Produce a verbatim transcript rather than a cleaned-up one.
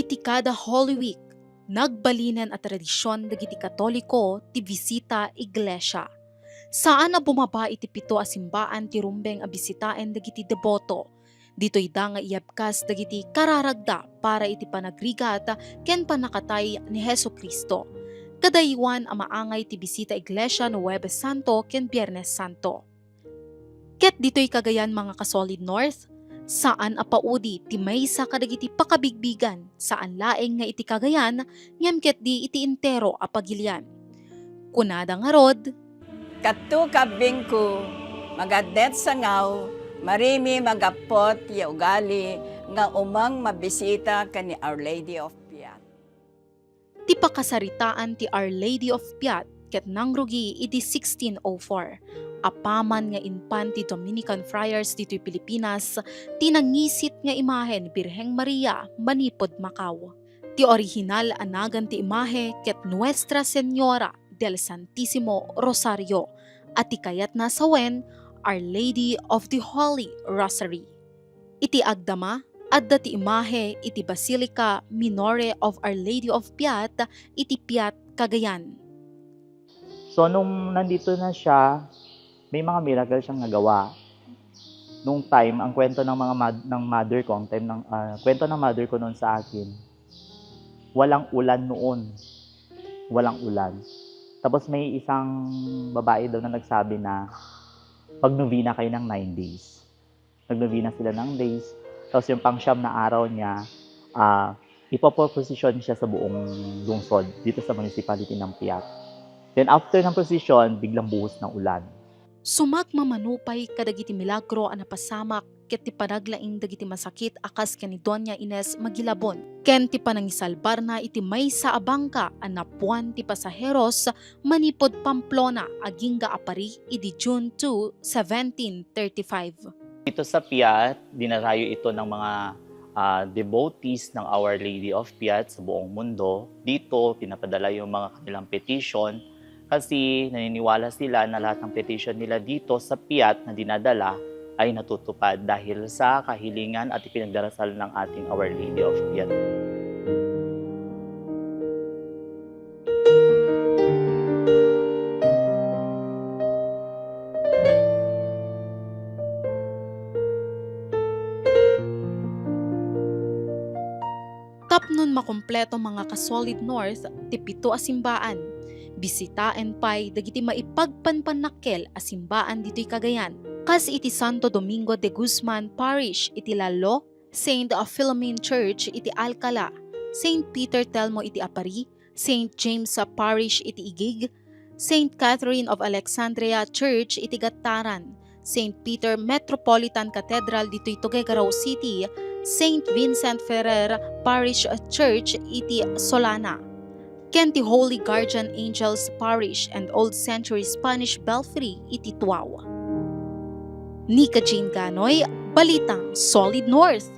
Ti kada Holy Week, nagbalinen a tradision dagiti Katoliko ti bisita iglesia. Saan a bumaba iti pito a simbaan ti rumbeng a bisitaen dagiti deboto. Ditoyda nga iyabkas dagiti kararagda para iti panagrigat ken pannakatay ni Jesu-Cristo. Kadaywan a maangay ti bisita iglesia no Huwebes Santo ken Biernes Santo. Ket ditoy Cagayan, mga ka-Solid North, saan a paudi ti maysa kadagiti pakabigbigan, saan laeng nga iti Cagayan, ngem ketdi iti entero a pagilian. Kunada ngarud, Katto, kabbingko, magadnet sangaw, marimi magappot ya ugali nga umang mabisita ken ni Our Lady of Piat. Ti pakasaritaan ti Our Lady of Piat ket nangrugi idi sixteen oh four. Apaman nga impan ti Dominican Friars ditoy Pilipinas ti nangisit nga imahe ni Birheng Maria manipud Macau. Ti orihinal a nagan ti imahe ket Nuestra Señora del Santisimo Rosario, a ti kayatna sawen, Our Lady of the Holy Rosary. Iti agdama, adda ti imahe iti Basilica Minore of Our Lady of Piat iti Piat, Cagayan. So, nung nandito na siya, may mga miracle siyang nagawa. Nung time, ang kwento ng mga mad-, ng mother ko, ang time ng, ah, kwento ng mother ko noon sa akin, walang ulan noon. Walang ulan. Tapos may isang babae daw na nagsabi na, "Mag-novena kayo ng nine days." Nag-novena sila ng days. Tapos yung pang-siyam na araw niya, ah, ipoproposisyon siya sa buong lungsod dito sa municipality ng Piat. Then after ng prosesyon, biglang buhos ng ulan. Sumagmamano pay kadagiti milagro a napasamak ket ti panaglaing dagiti masakit a kas ken ni Doña Ines Magilabon, ken ti panangisalbarna iti maysa a bangka a napuan ti pasaheros manipud Pamplona agingga a Pari idi June two, seventeen thirty-five. Dito sa Piat, dinarayo ito ng mga, ah, devotees ng Our Lady of Piat sa buong mundo. Dito, pinapadala yung mga kanilang petition kasi naniniwala sila na lahat ng petition nila dito sa Piat na dinadala ay natutupad dahil sa kahilingan at ipinagdarasal ng ating Our Lady of Piat. Tapnon makompleto, mga ka-Solid North, ti pito a simbaan, bisitaen pay dagiti maipagpanpannakkel a simbaan ditoy Cagayan, kas iti Santo Domingo de Guzman Parish iti Lalo, Saint Philomene Church iti Alcala, Saint Peter Telmo iti Apari, Saint James Parish iti Igig, Saint Catherine of Alexandria Church iti Gattaran, Saint Peter Metropolitan Cathedral ditoy Tuguegarao City, Saint Vincent Ferrer Parish Church iti Solana, ken ti Holy Guardian Angels Parish and Old Century Spanish Belfry iti Tuaw. Nika Jean Ganoy, Balitang Solid North.